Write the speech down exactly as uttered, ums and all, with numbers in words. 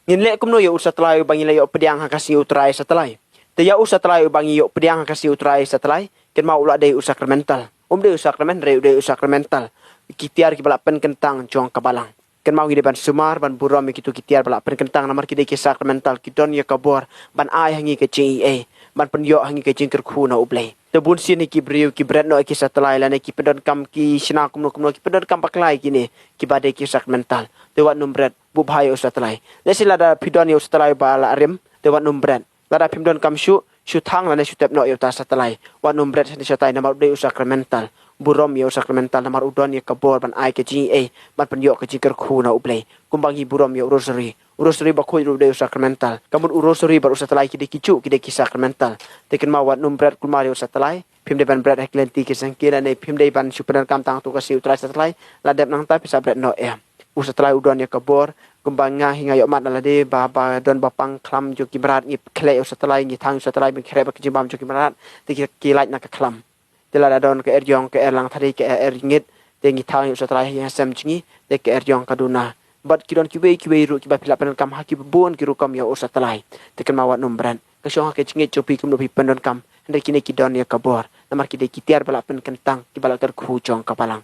Ngin leh kumno ïa u Satlai uba ngi la ïoh pdiang ha ka sngi U Trai Satlai? Te ïa u Satlai uba ngi ïoh pdiang ha ka sngi U Trai Satlai, kynmaw u la dei u sacramental. Um dei u sacrament, hynrei u dei u sacramental. Ki tiar kiba la pynkyntang jong ka balang. Kynmaw ngi dei ban sumar, ban burom ïa kito ki tiar ba la pynkyntang namar ki dei ki sacramental, ki don ïa ka bor ban ai ha ngi ka jingaiei, ban pynïoh ha ngi ka jingkyrkhu na U Blei. Te bun sien hi ki briew ki bret noh ïa ki Satlai lane ki pyndonkam, ki shna kumno kumno, ki pyndonkam bakla ïa kine kiba dei ki sacramental. Te wat nym bret, buh bha ïa u Satlai. Lehse lada phi don ïa u Satlai ba la rim, te wat nym bret. Lada phim donkam shuh, shu thang lane shu tep noh ïa uta Satlai. Wat nym bret shane shatai namar u dei u sacramental. Burom ïa u sacramental namar u don ïa ka bor ban ai ka jingaiei, ban pynïoh ka jingkyrkhu na U Blei. Kumba ngi burom ïa u rosary. U rosary bakhuid ruh u dei u sacramental. Ka mut u rosary bad u Satlai ki dei kijuh, ki dei ki sacramental. Te kynmaw wat nym bret kulmar ïa u Satlai. Phim dei ban bret ha ki lynti ki syngkien lane phim dei ban shu pyndonkam tang ha ka sngi U Trai Satlai. La dep nangta phi sa bret noh em. U Satlai u don ïa ka bor, kumba nga hi nga ïoh mad na lade ba, ba don ba pang khlam jong ki mrad, ngi khleh ïa u Satlai, ngi thang ïa u Satlai ban khreh bad ka jingbam jong ki mrad, te ki, ki lait na ka khlam. Te lada don ka er jong, ka er lang thari, ka er, er ngit, te ngi thang ïa u Satlai ha ïing ha sem jong ngi, te ka er jong ka duna. Bad ki don kiwei kiwei ruh kiba phi lah pyndonkam ha kiba bun ki rukom ïa u Satlai. Te kynmaw wat nym bret. Ka shong ha ka jingngeit jong phi kumno phi pyndonkam, hynrei kine ki don ïa ka bor. Namar ki dei ki tiar ba la pynkyntang, kiba la kyrkhu jong ka balang.